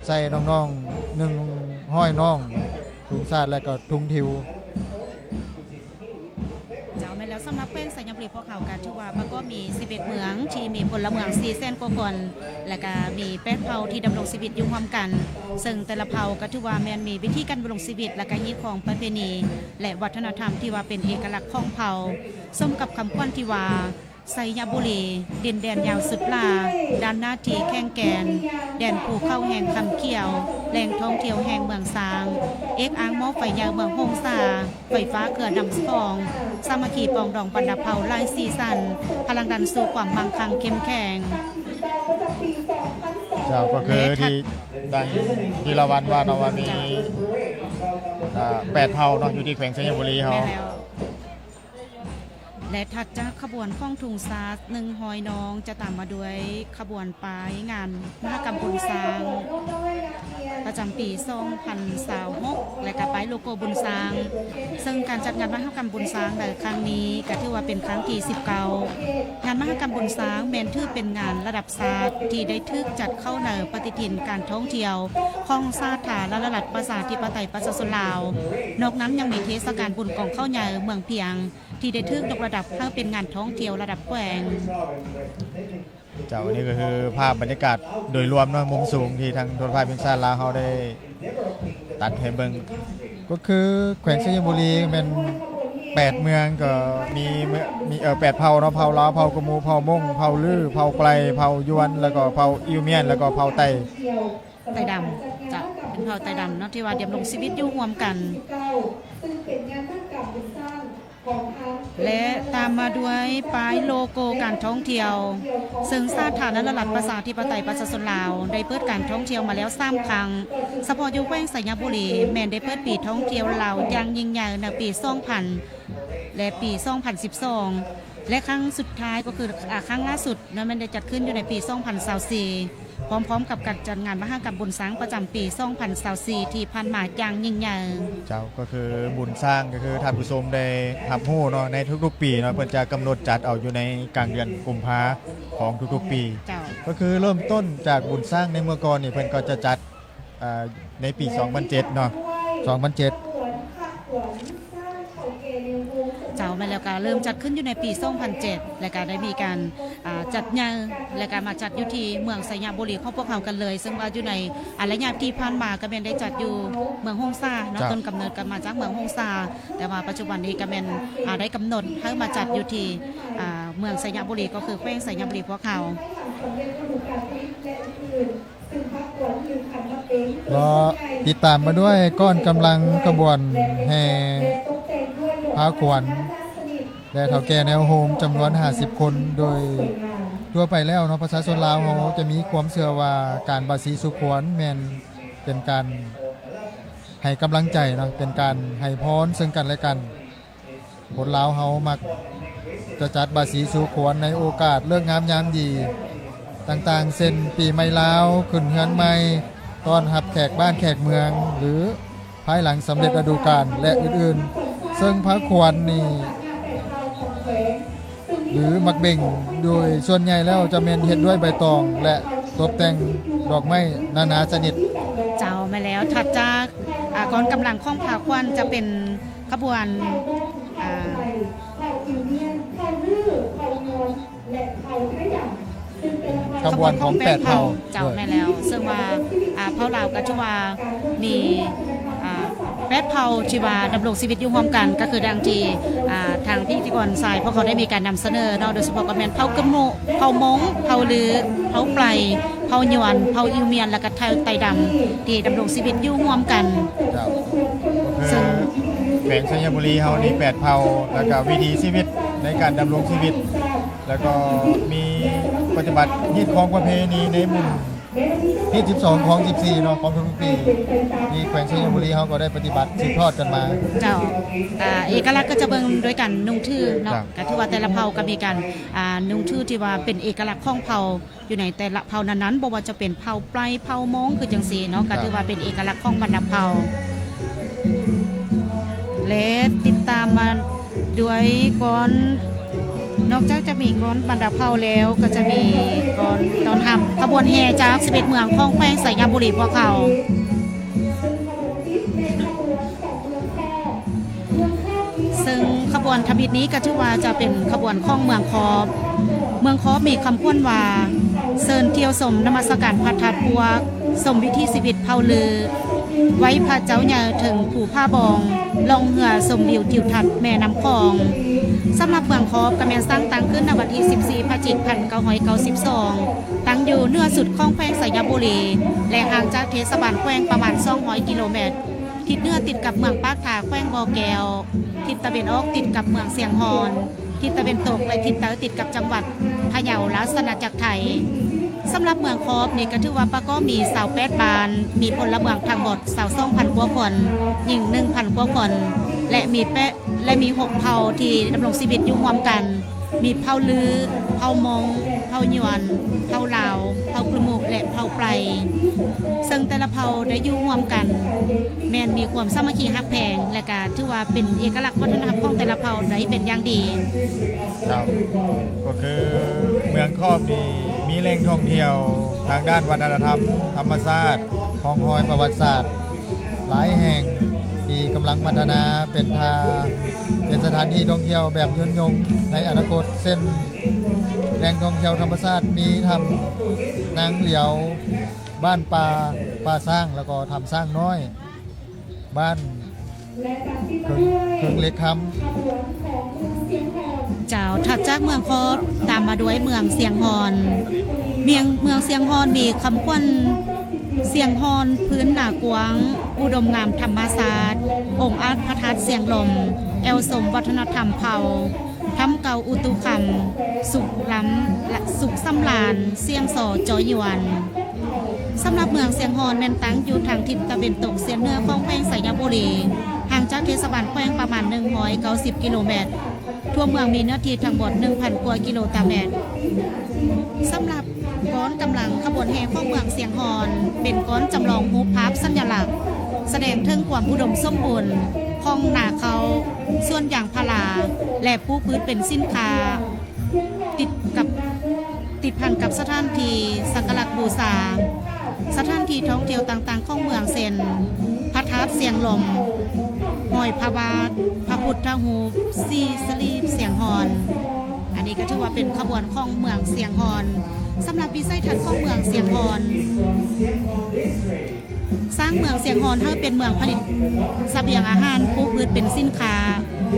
ໃສ່ນ້ອງໆ ໜຶ່ງຮ້ອຍນ້ອງ ທຸງຊາດ ແລະກໍທຸງທິວ. ເຈົ້າ ແມ່ນແລ້ວ, ສຳລັບແຂວງໄຊຍະບູລີພວກເຮົາກໍຖືວ່າປະກອບມີສິບເອັດເມືອງ ທີ່ມີພົນລະເມືອງສີ່ແສນກວ່າຄົນ ແລະກະມີແປດເຜົ່າທີ່ດຳລົງຊີວິດຢູ່ຮ່ວມກັນ, ເຊິ່ງແຕ່ລະເຜົ່າກໍຖືວ່າແມ່ນມີວິທີການດຳລົງຊີວິດ ແລະກະຮີດຄອງປະເພນີ ແລະວັດທະນະທຳທີ່ວ່າເປັນເອກະລັກຂອງເຜົ່າ, ສົມກັບຄຳຂວັນທີ່ວ່າ ໄຊຍະບູລີ ດິນແດນຍາວສຸດຫຼ້າ, ດ້ານໜ້າທີ່ແຂງແກ່ນ, ແດນພູເຂົາແຫ່ງຄຳຂຽວ, ແຫຼ່ງທ່ອງທ່ຽວແຫ່ງເມືອງຊ້າງ, ເອກອ້າງໝໍ້ໄຟໃຫຍ່ເມືອງຫົງສາ, ໄຟຟ້າເຂື່ອນ້ຳຂອງ, ສາມັກຄີປອງດອງບັນດາເຜົ່າຫຼາຍສີສັນ, ພະລັງດັນສູ່ຄວາມມັ່ງຄັ່ງເຂັ້ມແຂງ. ເຈົ້າ ກໍຄືທີ່ດັ່ງທີ່ລາວັນວ່າເນາະ ວ່າມີ ເຈົ້າ ອ່າ ແປດເຜົ່າເນາະ ຢູ່ທີ່ແຂວງໄຊຍະບູລີເຮົາ. ແມ່ນແລ້ວ. ແລະຖັດຈາກຂະບວນຂອງທຸງຊາດໜຶ່ງຮ້ອຍນ້ອງ ຈະຕາມມາດ້ວຍຂະບວນປ້າຍງານມະຫະກຳບຸນຊ້າງ ປະຈຳປີສອງພັນຊາວຫົກ ແລະກະປ້າຍໂລໂກ້ບຸນຊ້າງ, ເຊິ່ງການຈັດງານມະຫະກຳບຸນຊ້າງໃນຄັ້ງນີ້ກະຖືວ່າເປັນຄັ້ງທີສິບເກົ້າ. ງານມະຫະກຳບຸນຊ້າງແມ່ນຖືເປັນງານລະດັບຊາດທີ່ໄດ້ຖືກຈັດເຂົ້າໃນປະຕິທິນການທ່ອງທ່ຽວຂອງສາທາລະນະລັດປະຊາທິປະໄຕປະຊາຊົນລາວ. ນອກນັ້ນຍັງມີເທດສະການບຸນກອງເຂົ້າໃຫຍ່ເມືອງພຽງ ທີ່ໄດ້ຖືກຍົກລະດັບໃຫ້ເປັນງານທ່ອງທ່ຽວລະດັບແຂວງ. ເຈົ້າ ອັນນີ້ກໍຄືພາບບັນຍາກາດໂດຍລວມເນາະ ມຸມສູງທີ່ທາງໂທລະພາບແຫ່ງຊາດລາວເຮົາໄດ້ຕັດໃຫ້ເບິ່ງ. ກໍຄືແຂວງໄຊຍະບູລີແມ່ນແປດເມືອງ ກໍມີເມືອງ ມີ ເອີ ແປດເຜົ່າເນາະ, ເຜົ່າລາວ, ເຜົ່າກະມູ, ເຜົ່າມົ້ງ, ເຜົ່າລື, ເຜົ່າໄປ, ເຜົ່າຢວນ ແລ້ວກໍເຜົ່າອິວມຽນ ແລ້ວກໍເຜົ່າໄຕ. ໄຕດຳ ເຈົ້າ ເປັນເຜົ່າໄຕດຳເນາະ ທີ່ວ່າດຳລົງຊີວິດຢູ່ຮ່ວມກັນ ແລະຕາມມາດ້ວຍປ້າຍໂລໂກ້ການທ່ອງທ່ຽວ, ເຊິ່ງສາທາລະນະລັດປະຊາທິປະໄຕປະຊາຊົນລາວໄດ້ເປີດການທ່ອງທ່ຽວມາແລ້ວສາມຄັ້ງ. ສະເພາະຢູ່ແຂວງໄຊຍະບູລີ ແມ່ນໄດ້ເປີດປີທ່ອງທ່ຽວລາວຢ່າງຍິ່ງໃຫຍ່ໃນປີສອງພັນ ແລະ ປີສອງພັນສິບສອງ ແລະ ຄັ້ງສຸດທ້າຍກໍຄື ອາ ຄັ້ງລ່າສຸດນັ້ນແມ່ນໄດ້ຈັດຂຶ້ນຢູ່ໃນປີສອງພັນຊາວສີ່ ພ້ອມໆກັບການຈັດງານມະຫະກຳບຸນຊ້າງປະຈຳປີສອງພັນຊາວສີ່ທີ່ຜ່ານມາຢ່າງຍິ່ງໃຫຍ່. ເຈົ້າ ກໍຄືບຸນຊ້າງ ກໍຄືທ່ານຜູ້ຊົມໄດ້ຮັບຮູ້ເນາະ ໃນທຸກໆປີເນາະ ເພິ່ນຈະກຳນົດຈັດເອົາຢູ່ໃນກາງເດືອນກຸມພາຂອງທຸກໆປີ. ເຈົ້າ ກໍຄືເລີ່ມຕົ້ນຈາກບຸນຊ້າງໃນເມື່ອກ່ອນນີ້ ເພິ່ນກໍຈະຈັດ ອ່າ ໃນປີສອງພັນເຈັດເນາະ ສອງພັນເຈັດ. ເຈົ້າ ແມ່ນແລ້ວ ກໍເລີ່ມຈັດຂຶ້ນຢູ່ໃນປີສອງພັນເຈັດ ແລະ ກໍໄດ້ມີການ ອ່າ ຈັດໃຫຍ່ ແລະ ກໍມາຈັດຢູ່ທີ່ເມືອງໄຊຍະບູລີຂອງພວກເຮົາກັນເລີຍ, ເຊິ່ງວ່າຢູ່ໃນ ອ່າ ໄລຍະທີ່ຜ່ານມາກໍແມ່ນໄດ້ຈັດຢູ່ເມືອງຫົງສາເນາະ. ເຈົ້າ ຕົ້ນກຳເນີດກໍມາຈາກເມືອງຫົງສາ ແຕ່ວ່າປັດຈຸບັນນີ້ກໍແມ່ນ ອ່າ ໄດ້ກຳນົດໃຫ້ມາຈັດຢູ່ທີ່ ອ່າ ເມືອງໄຊຍະບູລີ ກໍຄືແຂວງໄຊຍະບູລີພວກເຮົາ. ເລາະຕິດຕາມມາດ້ວຍກ້ອນກຳລັງຂະບວນແຫ່ພາຂວັນ ແລະ ເຖົ້າແກ່ແນວໂຮມຈຳນວນຫ້າສິບຄົນ, ໂດຍທົ່ວໄປແລ້ວເນາະ ປະຊາຊົນລາວເຮົາຈະມີຄວາມເຊື່ອວ່າການບາສີສູ່ຂວັນແມ່ນເປັນການໃຫ້ກຳລັງໃຈເນາະ, ເປັນການໃຫ້ພອນເຊິ່ງກັນແລະກັນ. ຄົນລາວເຮົາມັກຈະຈັດບາສີສູ່ຂວັນໃນໂອກາດເລີກງາມຍາມດີຕ່າງໆ ເຊັ່ນ ປີໃໝ່ລາວ, ຂຶ້ນເຮືອນໃໝ່, ຕ້ອນຮັບແຂກບ້ານແຂກເມືອງ ຫຼື ພາຍຫຼັງສຳເລັດລະດູການ ແລະ ອື່ນໆ. ເຊິ່ງພາຂວັນນີ້ ຫຼື ໝາກເບັງ ໂດຍສ່ວນໃຫຍ່ແລ້ວຈະແມ່ນເຮັດດ້ວຍໃບຕອງ ແລະ ຕົບແຕ່ງດອກໄມ້ນານາຊະນິດ. ເຈົ້າ, ແມ່ນແລ້ວ. ຖັດຈາກ ອ່າ ກ້ອນກຳລັງຂອງພາຂວັນຈະເປັນ ຂະບວນ ອ່າ ຂະບວນຂອງແປດເຜົ່າ. ເຈົ້າ, ແມ່ນແລ້ວ. ເຊິ່ງວ່າ ອ່າ ເຜົ່າລາວກໍຖືວ່າມີ ອ່າ ແປດເຜົ່າທີ່ວ່າດຳລົງຊີວິດຢູ່ຮ່ວມກັນ, ກໍຄືດັ່ງທີ່ ອ່າ ທາງພິທີກອນຊາຍພວກເຂົາໄດ້ມີການນຳສະເໜີເນາະ, ໂດຍສະເພາະກໍແມ່ນເຜົ່າກະມຸ, ເຜົ່າມົ້ງ, ເຜົ່າລື, ເຜົ່າໄປ, ເຜົ່າຍວນ, ເຜົ່າອິວມຽນ ແລະ ກະເຜົ່າໄຕດຳ ທີ່ດຳລົງຊີວິດຢູ່ຮ່ວມກັນ. ເຈົ້າ. ເຊິ່ງແຂວງໄຊຍະບູລີເຮົານີ້ແປດເຜົ່າ ແລ້ວກໍວິຖີຊີວິດໃນການດຳລົງຊີວິດ ແລ້ວກໍມີປະຕິບັດຮີດຄອງປະເພນີໃນບຸນທີສິບສອງ ຂອງສິບສີ່ເນາະ ຂອງທຸກໆປີ ທີ່ແຂວງໄຊຍະບູລີເຮົາກໍໄດ້ປະຕິບັດສືບທອດກັນມາ. ເຈົ້າ. ອ່າ ເອກະລັກກໍຈະເບິ່ງໂດຍການນຸ່ງຖືເນາະ. ເຈົ້າ. ກໍຖືວ່າແຕ່ລະເຜົ່າກໍມີການ ອ່າ ນຸ່ງຖືທີ່ວ່າເປັນເອກະລັກຂອງເຜົ່າ ຢູ່ໃນແຕ່ລະເຜົ່ານັ້ນໆ, ບໍ່ວ່າຈະເປັນເຜົ່າໄປ, ເຜົ່າມົ້ງ ຄືຈັ່ງຊີ້ເນາະ, ກໍຖືວ່າເປັນເອກະລັກຂອງບັນດາເຜົ່າ. ແລະ ຕິດຕາມມາດ້ວຍກ້ອນ ນອກຈາກຈະມີກອນບັນດາເຜົ່າແລ້ວ ກໍຈະມີກອນຕ້ອນຮັບຂະບວນແຫ່ຈາກສິບເອັດເມືອງຂອງແຂວງໄຊຍະບູລີພວກເຮົາ. ເຊິ່ງຂະບວນທຳອິດນີ້ກໍຖືວ່າຈະເປັນຂະບວນຂອງເມືອງຄອບ. ເມືອງຄອບມີຄຳຂວັນວ່າ ເຊີນທ່ຽວຊົມນະມັດສະການພະທາດປວກ, ຊົມວິຖີຊີວິດເຜົ່າລື, ໄຫວ້ພະເຈົ້າໃຫຍ່ເທິງພູຜາບອງ, ລ່ອງເຮືອຊົມວິວທິວທັດແມ່ນ້ຳຂອງ. ສຳລັບເມືອງຄອບກໍແມ່ນສ້າງຕັ້ງຂຶ້ນໃນວັນທີສິບສີ່ ພະຈິກ ພັນເກົ້າຮ້ອຍເກົ້າສິບສອງ, ຕັ້ງຢູ່ເໜືອສຸດຂອງແຂວງໄຊຍະບູລີ ແລະ ຫ່າງຈາກເທດສະບານແຂວງປະມານສອງຮ້ອຍກິໂລແມັດ. ທິດເໜືອຕິດກັບເມືອງປາກທາ ແຂວງບໍ່ແກ້ວ, ທິດຕາເວັນອອກຕິດກັບເມືອງຊຽງຮ່ອນ, ທິດຕາເວັນຕົກ ແລະ ທິດໃຕ້ຕິດກັບຈັງຫວັດພະເຍົາ ລາຊະອານາຈັກໄທ. ສຳລັບເມືອງຄອບນີ້ກໍຖືວ່າປະກອບມີຊາວແປດບ້ານ, ມີພົນລະເມືອງທັງໝົດຊາວສອງພັນກວ່າຄົນ, ຍິງໜຶ່ງພັນກວ່າຄົນ ແລະ ມີແປະ ແລະ ມີຫົກເຜົ່າທີ່ດຳລົງຊີວິດຢູ່ຮ່ວມກັນ. ມີເຜົ່າລື, ເຜົ່າມົ້ງ, ເຜົ່າຍວນ, ເຜົ່າລາວ, ເຜົ່າກະໝູກ ແລະ ເຜົ່າໄປ, ເຊິ່ງແຕ່ລະເຜົ່າໄດ້ຢູ່ຮ່ວມກັນ ແມ່ນມີຄວາມສາມັກຄີຮັກແພງ ແລະ ກະຖືວ່າເປັນເອກະລັກວັດທະນະທຳຂອງແຕ່ລະເຜົ່າໄດ້ເປັນຢ່າງດີ. ເຈົ້າ ກໍຄືເມືອງຄອບນີ້ມີແຫຼ່ງທ່ອງທ່ຽວທາງດ້ານວັດທະນະທຳ, ທຳມະຊາດ, ຮ່ອງຮອຍປະຫວັດສາດ ຫຼາຍແຫ່ງທີ່ກຳລັງພັດທະນາເປັນທ່າ ເປັນສະຖານທີ່ທ່ອງທ່ຽວແບບຍືນຍົງໃນອະນາຄົດ ເຊັ່ນ ແຫຼ່ງທ່ອງທ່ຽວທຳມະຊາດມີຖ້ຳນາງຫຼຽວ, ບ້ານປ່າ, ປ່າຊ້າງ ແລ້ວກໍຖ້ຳຊ້າງນ້ອຍ, ບ້ານ ເຄິ່ງ ເຄິ່ງເຫຼັກຄຳ. ເຈົ້າ, ຖັດຈາກເມືອງຄອບ ຕາມມາດ້ວຍເມືອງຊຽງຮ່ອນ. ເມືອງ, ເມືອງຊຽງຮ່ອນມີຄຳຂວັນ ຊຽງຮ່ອນພື້ນນາກວ້າງ, ອຸດົມງາມທຳມະຊາດ, ອົງອາດພະທາດຊຽງລົມ, ແອວຊົມວັດທະນະທຳເຜົ່າ, ຖ້ຳເກົ່າອຸຕຸຄຳ, ສຸກລຳ ລະ ສຸກສຳລານ, ສຽງຊໍຈໍຍວນ. ສຳລັບເມືອງຊຽງຮ່ອນແມ່ນຕັ້ງຢູ່ທາງທິດຕາເວັນຕົກສຽງເໜືອຂອງແຂວງໄຊຍະບູລີ ຫ່າງຈາກເທດສະບານແຂວງປະມານໜຶ່ງຮ້ອຍເກົ້າສິບກິໂລແມັດ. ທົ່ວເມືອງມີເນື້ອທີ່ທັງໝົດໜຶ່ງພັນກວ່າກິໂລຕາແມັດ. ສຳລັບກອນກຳລັງຂະບວນແຫ່ຂອງເມືອງຊຽງຮ່ອນ ເປັນກອນຈຳລອງຮູບພາບສັນຍະລັກ ສະແດງເຖິງຄວາມອຸດົມສົມບູນຂອງນາເຂົ້າ, ສວນຢາງພາລາ ແລະ ປູກພືດເປັນສິນຄ້າ. ຕິດກັບ ຕິດພັນກັບສະຖານທີ່ສັກກາລະບູຊາ, ສະຖານທີ່ທ່ອງທ່ຽວຕ່າງໆຂອງເມືອງ ເຊັ່ນ ພະທາດຊຽງລົມ, ຮອຍພະບາດ, ພະພຸດທະຮູບ, ສີສະຫຼີຊຽງຮ່ອນ. ອັນນີ້ກໍຖືວ່າເປັນຂະບວນຂອງເມືອງຊຽງຮ່ອນ. ສຳລັບວິໄສທັດຂອງເມືອງຊຽງຮ່ອນ ສ້າງເມືອງຊຽງຮ່ອນໃຫ້ເປັນເມືອງຜະລິດສະບຽງອາຫານ, ປູກພືດເປັນສິນຄ້າ,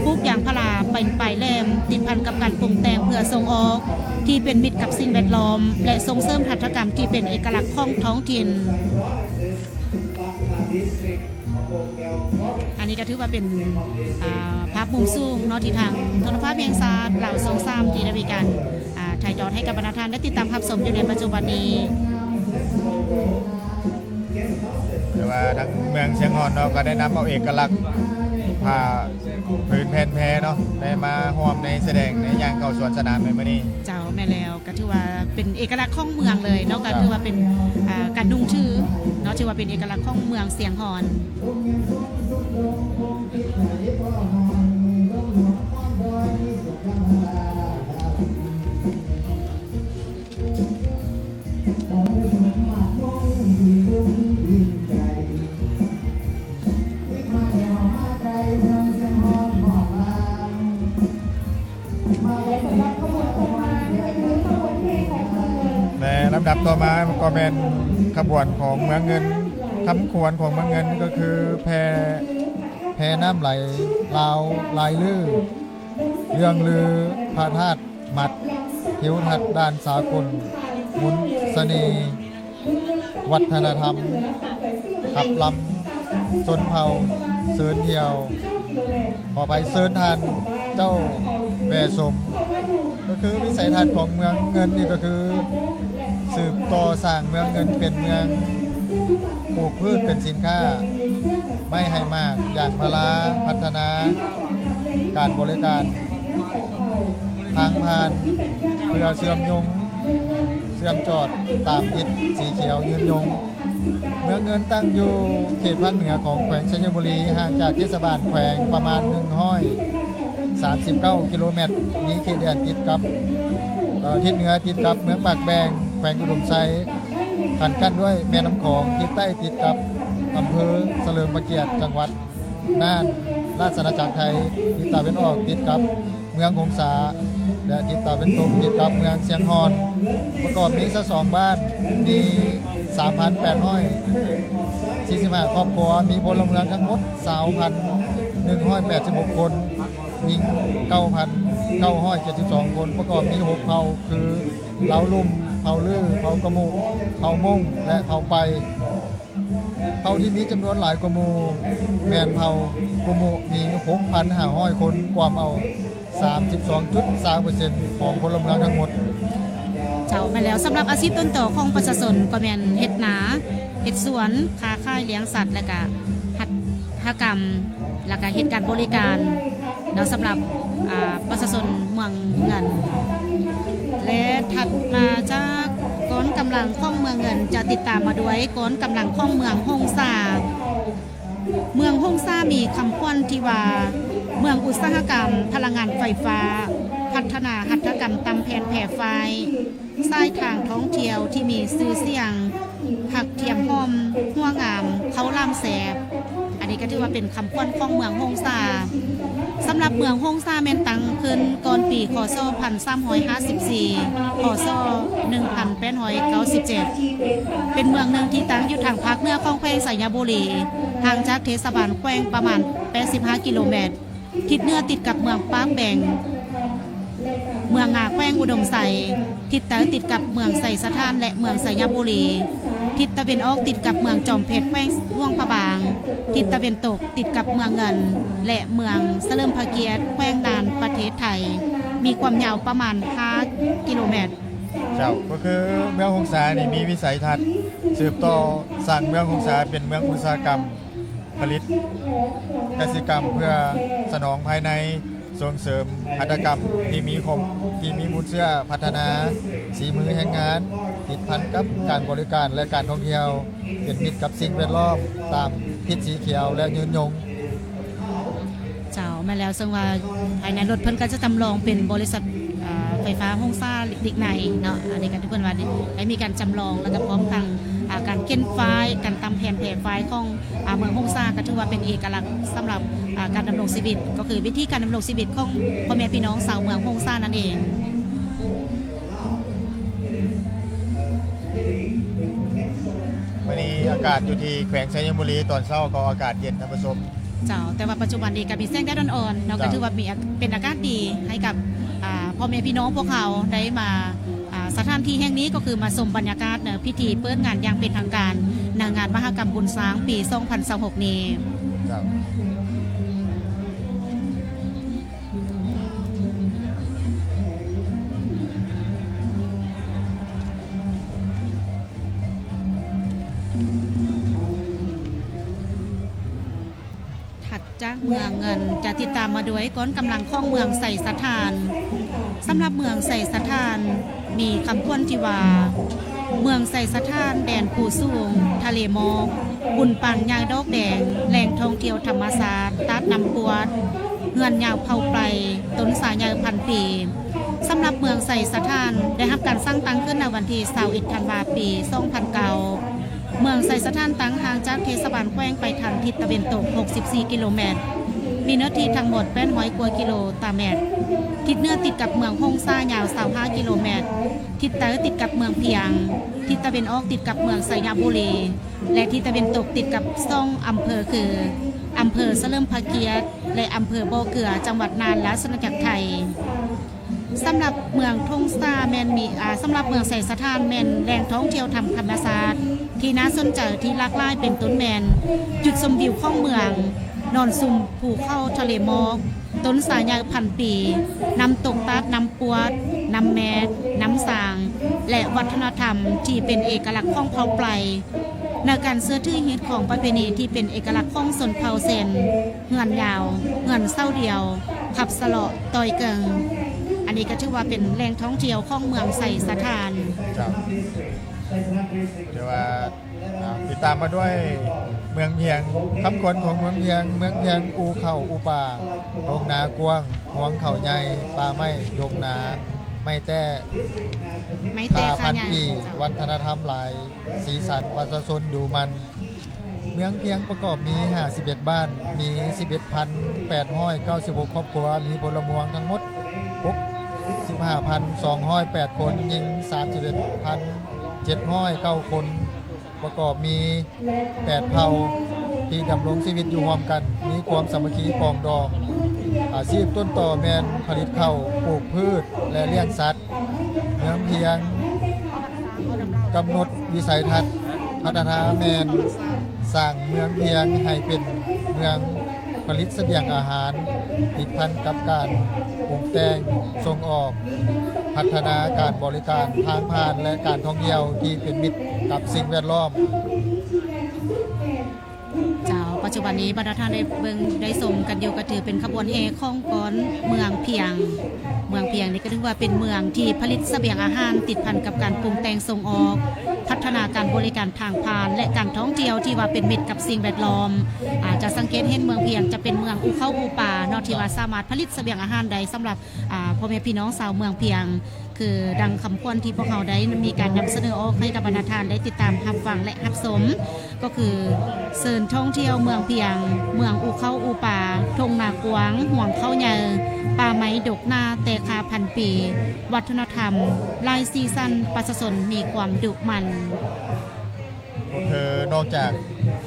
ປູກຢາງພາລາເປັນປາຍແຫຼມ, ຕິດພັນກັບການປຸງແຕ່ງເພື່ອສົ່ງອອກ ທີ່ເປັນມິດກັບສິ່ງແວດລ້ອມ ແລະ ສົ່ງເສີມຫັດຖະກຳທີ່ເປັນເອກະລັກຂອງທ້ອງຖິ່ນ. ອັນນີ້ກໍຖືວ່າເປັນ ອ່າ ພາບມຸມສູງເນາະ ທີ່ທາງໂທລະພາບແຫ່ງຊາດລາວຊ່ອງສາມ ທີ່ໄດ້ມີການ ອ່າ ຖ່າຍທອດໃຫ້ກັບບັນດາທ່ານໄດ້ຕິດຕາມຮັບຊົມຢູ່ໃນປັດຈຸບັນນີ້. ແຕ່ວ່າທາງເມືອງຊຽງຮ່ອນເນາະ ກໍໄດ້ນຳເອົາເອກະລັກຜ້າພື້ນແຜ່ນແພເນາະ ໄດ້ມາຮ່ວມໃນສະແດງໃນຍ່າງເຂົ້າສວນສະໜາມໃນມື້ນີ້. ເຈົ້າ, ແມ່ນແລ້ວ, ກໍຖືວ່າເປັນເອກະລັກຂອງເມືອງເລີຍເນາະ, ກໍຖືວ່າເປັນ ເຈົ້າ ອ່າ ການນຸ່ງຖືເນາະ, ຖືວ່າເປັນເອກະລັກຂອງເມືອງຊຽງຮ່ອນ. ແລະ ລຳດັບຕໍ່ມາກໍແມ່ນຂະບວນຂອງເມືອງເງິນ, ຄຳຂວັນຂອງເມືອງເງິນກໍຄືແພ ແພນ້ຳໄຫຼລາວລາຍລື, ເລື່ອງລືພະທາດ ມັດ, ທິວທັດດ່ານສາກົນ, ມົນສະເໜ່, ວັດທະນະທຳ, ຂັບລຳ, ຊົນເຜົ່າ, ເຊີນທ່ຽວ, ຂໍອະໄພ, ເຊີນທ່ານເຈົ້າແວ່ສົມ, ກໍຄືວິໄສທັດຂອງເມືອງເງິນນີ້ກໍຄື ສືບຕໍ່ສ້າງເມືອງເງິນເປັນເມືອງປູກພືດເປັນສິນຄ້າ, ໄມ້ໃຫ້ໝາກ, ຢາງພາລາ, ພັດທະນາການບໍລິການ, ທາງຜ່ານເພື່ອເຊື່ອມໂຍງ ເຊື່ອມຈອດຕາມທິດສີຂຽວຍືນຍົງ. ເມືອງເງິນຕັ້ງຢູ່ເຂດພາກເໜືອຂອງແຂວງໄຊຍະບູລີ, ຫ່າງຈາກເທດສະບານແຂວງປະມານໜຶ່ງຮ້ອຍ ສາມສິບເກົ້າກິໂລແມັດ, ມີເຂດແດນຕິດກັບ ເອີ ທິດເໜືອຕິດກັບເມືອງປາກແບງ ແຂວງອຸດົມໄຊ, ຂັ້ນກັ້ນດ້ວຍແມ່ນ້ຳຂອງ, ທິດໃຕ້ຕິດກັບອຳເພີສະເຫຼີມພະກຽດ ຈັງຫວັດ ນ່ານ ລາຊະອານາຈັກໄທ, ທິດຕາເວັນອອກຕິດກັບເມືອງຫົງສາ ແລະ ທິດຕາເວັນຕົກຕິດກັບເມືອງຊຽງຮ່ອນ. ປະກອບມີຊາວສອງບ້ານ, ມີສາມພັນແປດຮ້ອຍສີ່ສິບຫ້າຄອບຄົວ, ມີພົນລະເມືອງທັງໝົດຊາວພັນໜຶ່ງຮ້ອຍແປດສິບຫົກຄົນ, ຍິງເກົ້າພັນເກົ້າຮ້ອຍເຈັດສິບສອງຄົນ, ປະກອບມີຫົກເຜົ່າ ຄື ລາວລຸ່ມ, ເຜົ່າລື, ເຜົ່າກະມຸ, ເຜົ່າມົ້ງ ແລະ ເຜົ່າໄປ. ເຜົ່າທີ່ມີຈຳນວນຫຼາຍກວ່າໝູ່ແມ່ນເຜົ່າກຸມຸ ມີຫົກພັນຫ້າຮ້ອຍຄົນ, ກວມເອົາສາມສິບສອງຈຸດຊາວເປີເຊັນຂອງພົນລະເມືອງທັງໝົດ. ເຈົ້າ, ແມ່ນແລ້ວ. ສຳລັບອາຊີບຕົ້ນຕໍຂອງປະຊາຊົນກໍແມ່ນເຮັດນາ, ເຮັດສວນ, ຄ້າຂາຍ, ລ້ຽງສັດ ແລະກະຫັດຖະກຳ ແລະກະເຮັດການບໍລິການ ເນາະ ສຳລັບ ອ່າ ປະຊາຊົນເມືອງເງິນ. ແລະ ຖັດມາຈາກກອງກຳລັງຂອງເມືອງເງິນ ຈະຕິດຕາມມາດ້ວຍກອງກຳລັງຂອງເມືອງຫົງສາ. ເມືອງຫົງສາມີຄຳຂວັນທີ່ວ່າ ເມືອງອຸດສາຫະກຳ, ພະລັງງານໄຟຟ້າ, ພັດທະນາຫັດຖະກຳຕ່ຳແຜ່ນແຜ່ຝ້າຍ, ສາຍທາງທ່ອງທ່ຽວທີ່ມີຊື່ສຽງ, ຜັກທຽມຫອມ, ຫົວງາມ, ເຂົ້າຫຼາມແຊບ. ອັນນີ້ກໍຖືວ່າເປັນຄຳຂວັນຂອງເມືອງຫົງສາ. ສຳລັບເມືອງຫົງສາແມ່ນຕັ້ງຂຶ້ນກ່ອນປີ ຄ.ສ. ພັນສາມຮ້ອຍຫ້າສິບສີ່ ຄ.ສ. ໜຶ່ງພັນແປດຮ້ອຍເກົ້າສິບເຈັດ ເປັນເມືອງໜຶ່ງທີ່ຕັ້ງຢູ່ທາງພາກເໜືອຂອງແຂວງໄຊຍະບູລີ, ຫ່າງຈາກເທດສະບານແຂວງປະມານແປດສິບຫ້າກິໂລແມັດ. ທິດເໜືອຕິດກັບເມືອງປາກແບງ, ເມືອງງາແຂວງອຸດົມໄຊ, ທິດໃຕ້ຕິດກັບເມືອງໄຊສະຖານ ແລະ ເມືອງໄຊຍະບູລີ, ທິດຕາເວັນອອກຕິດກັບເມືອງຈອມເພັດ ແຂວງຫຼວງພະບາງ, ທິດຕາເວັນຕົກຕິດກັບເມືອງເງິນ ແລະ ເມືອງສະເຫຼີມພະກຽດ ແຂວງນ່ານ ປະເທດໄທ, ມີຄວາມຍາວປະມານຫ້າກິໂລແມັດ. ເຈົ້າ, ກໍຄືເມືອງຫົງສານີ້ມີວິໄສທັດສືບຕໍ່ສ້າງເມືອງຫົງສາເປັນເມືອງອຸດສາຫະກຳ ຜະລິດກະສິກຳເພື່ອສະໜອງພາຍໃນ, ສົ່ງເສີມຫັດຖະກຳທີ່ມີຄົມ, ທີ່ມີມູນເຊື້ອ, ພັດທະນາສີມືແຮງງານ, ຕິດພັນກັບການບໍລິການ ແລະ ການທ່ອງທ່ຽວ, ເປັນມິດກັບສິ່ງແວດລ້ອມ, ຕາມທິດສີຂຽວ ແລະ ຍືນຍົງ. ເຈົ້າ, ແມ່ນແລ້ວ, ເຊິ່ງວ່າພາຍໃນລົດເພິ່ນກໍຈະຈຳລອງເປັນບໍລິສັດ ເອີ ໄຟຟ້າຫົງສາລິກໄນເນາະ. ອັນນີ້ກໍຖືເພິ່ນວ່າໄດ້ມີການຈຳລອງ ແລ້ວກໍພ້ອມທັງ ອ່າ ການເຂັນຝ້າຍ, ການຕຳແຜ່ນແຜ່ຝ້າຍຂອງ ອ່າ ເມືອງຫົງສາ ກໍຖືວ່າເປັນເອກະລັກສຳລັບ ອ່າ ການດຳລົງຊີວິດ, ກໍຄືວິທີການດຳລົງຊີວິດຂອງພໍ່ແມ່ພີ່ນ້ອງຊາວເມືອງຫົງສານັ້ນເອງ. ມື້ນີ້ອາກາດຢູ່ທີ່ແຂວງໄຊຍະບູລີ ຕອນເຊົ້າກໍອາກາດເຢັນ, ທ່ານຜູ້ຊົມ. ເຈົ້າ, ແຕ່ວ່າປັດຈຸບັນນີ້ກໍມີແສງແດດອ່ອນໆເນາະ, ເຈົ້າ, ກໍຖືວ່າມີອາ ເປັນອາກາດດີໃຫ້ກັບ ອ່າ ພໍ່ແມ່ພີ່ນ້ອງພວກເຮົາໄດ້ມາ ອ່າ ສະຖານທີ່ແຫ່ງນີ້, ກໍຄືມາຊົມບັນຍາກາດໃນພິທີເປີດງານຢ່າງເປັນທາງການໃນງານມະຫະກຳບຸນຊ້າງປີສອງພັນຊາວຫົກນີ້. ເຈົ້າ. ຖັດຈາກເມືອງເງິນ ຈະຕິດຕາມມາດ້ວຍກອງກຳລັງຂອງເມືອງໄຊສະຖານ. ສຳລັບເມືອງໄຊສະຖານ ມີຄຳຂວັນທີ່ວ່າ ເມືອງໄຊສະຖານ ແດນພູສູງ ທະເລໝອກ, ບຸນປາງຍ່າງດອກແດງ, ແຫຼ່ງທ່ອງທ່ຽວທຳມະຊາດ ຕາດນ້ຳປວດ, ເຮືອນຍາວເຜົ່າໄປ, ຕົ້ນສາໃຫຍ່ພັນປີ. ສຳລັບເມືອງໄຊສະຖານ ໄດ້ຮັບການສ້າງຕັ້ງຂຶ້ນໃນວັນທີຊາວເອັດ ທັນວາ ປີສອງພັນເກົ້າ. ເມືອງໄຊສະຖານຕັ້ງຫ່າງຈາກເທດສະບານແຂວງໄປທາງທິດຕາເວັນຕົກຫົກສິບສີ່ກິໂລແມັດ, ມີເນື້ອທີ່ທັງໝົດແປດຮ້ອຍກວ່າກິໂລຕາແມັດ. ທິດເໜືອຕິດກັບເມືອງຫົງສາຍາວຊາວຫ້າກິໂລແມັດ, ທິດໃຕ້ຕິດກັບເມືອງພຽງ, ທິດຕາເວັນອອກຕິດກັບເມືອງໄຊຍະບູລີ ແລະ ທິດຕາເວັນຕົກຕິດກັບສອງອຳເພີຄື ອຳເພີສະເຫຼີມພະກຽດ ແລະ ອຳເພີບໍ່ເກືອ ຈັງຫວັດນ່ານ ລາຊະອານາຈັກໄທ. ສຳລັບເມືອງຫົງສາແມ່ນມີ ອາ ສຳລັບເມືອງໄຊສະຖານແມ່ນແຫຼ່ງທ່ອງທ່ຽວທຳ ທຳມະຊາດທີ່ໜ້າສົນໃຈທີ່ຫຼາກຫຼາຍ ເປັນຕົ້ນແມ່ນຈຸດຊົມວິວຂອງເມືອງ, ນອນຊຸມພູເຂົາທະເລໝອກ, ຕົ້ນສາໃຫຍ່ພັນປີ, ນ້ຳຕົກຕາດນ້ຳປວດ, ນ້ຳແມດ, ນ້ຳຊາງ ແລະ ວັດທະນະທຳທີ່ເປັນເອກະລັກຂອງເຜົ່າໄປ ໃນການເຊື່ອຖືຮີດຄອງປະເພນີທີ່ເປັນເອກະລັກຂອງຊົນເຜົ່າເຊັ່ນ ເຮືອນຍາວ, ເຮືອນເສົາດຽວ, ຂັບສະເລາະ, ຕ່ອຍເກິ່ງ. ອັນນີ້ກໍຖືວ່າເປັນແຫຼ່ງທ່ອງທ່ຽວຂອງເມືອງໄຊສະຖານ. ເຈົ້າ. ຖືວ່າ ອ່າ ຕິດຕາມມາດ້ວຍ ເມືອງພຽງ, ຄຳຂວັນຂອງເມືອງພຽງ. ເມືອງພຽງ ອູ່ເຂົ້າອູ່ປາ, ທົ່ງນາກວ້າງ, ຫວງເຂົ້າໃຫຍ່, ປ່າໄມ້ດົກໜາ, ໄມ້ແຕ້ ໄມ້ແຕ້ ຄ່າພັນປີ, ເຈົ້າ. ວັດທະນະທຳຫຼາຍ, ສີສັນປະຊາຊົນດູໝັ່ນ. ເມືອງພຽງປະກອບມີຫ້າສິບເອັດບ້ານ, ມີສິບເອັດພັນແປດຮ້ອຍເກົ້າສິບຫົກຄອບຄົວ, ມີພົນລະເມືອງທັງໝົດຫົກສິບຫ້າພັນສອງຮ້ອຍແປດຄົນ, ຍິງສາມສິບເອັດພັນເຈັດຮ້ອຍເກົ້າຄົນ, ປະກອບມີແປດເຜົ່າທີ່ດຳລົງຊີວິດຢູ່ຮ່ວມກັນ, ມີຄວາມສາມັກຄີປອງດອງ. ອາຊີບຕົ້ນຕໍແມ່ນຜະລິດເຂົ້າ, ປູກພືດ ແລະ ລ້ຽງສັດ. ເມືອງພຽງກຳນົດວິໄສທັດພັດທະນາແມ່ນສ້າງເມືອງພຽງໃຫ້ເປັນເມືອງຜະລິດສະບຽງອາຫານ, ຕິດພັນກັບການປຸງແຕ່ງສົ່ງອອກ, ພັດທະນາການບໍລິການທາງຜ່ານ ແລະ ການທ່ອງທ່ຽວທີ່ເປັນມິດກັບສິ່ງແວດລ້ອມ. ເຈົ້າ, ປັດຈຸບັນນີ້ບັນດາທ່ານໄດ້ເບິ່ງໄດ້ຊົມກັນຢູ່ ກໍຖືເປັນຂະບວນແຫ່ຂອງກອນເມືອງພຽງ. ເມືອງພຽງນີ້ກໍຖືວ່າເປັນເມືອງທີ່ຜະລິດສະບຽງອາຫານ ຕິດພັນກັບການປຸງແຕ່ງສົ່ງອອກ, ພັດທະນາການບໍລິການທາງຜ່ານ ແລະ ການທ່ອງທ່ຽວທີ່ວ່າເປັນມິດກັບສິ່ງແວດລ້ອມ. ອາ ຈະສັງເກດເຫັນເມືອງພຽງຈະເປັນເມືອງອູ່ເຂົ້າອູ່ປາເນາະ ທີ່ວ່າສາມາດຜະລິດສະບຽງອາຫານໄດ້ສຳລັບ ອາ ພໍ່ແມ່ພີ່ນ້ອງຊາວເມືອງພຽງ. ຄືດັ່ງຄຳຂວັນທີ່ພວກເຮົາໄດ້ມີການນຳສະເໜີອອກໃຫ້ກັບບັນດາທ່ານໄດ້ຕິດຕາມຮັບຟັງ ແລະ ຮັບຊົມ ກໍຄື ເຊີນທ່ອງທ່ຽວເມືອງພຽງ, ເມືອງອູ່ເຂົ້າອູ່ປາ, ທົ່ງນາກວ້າງ, ຫວງເຂົ້າໃຫຍ່, ປ່າໄມ້ດົກໜາແຕ່ຄ່າພັນປີ, ວັດທະນະທຳຫຼາຍສີສັນ, ປະຊາຊົນມີຄວາມດຸໝັ່ນ. ກໍຄືນອກຈາກ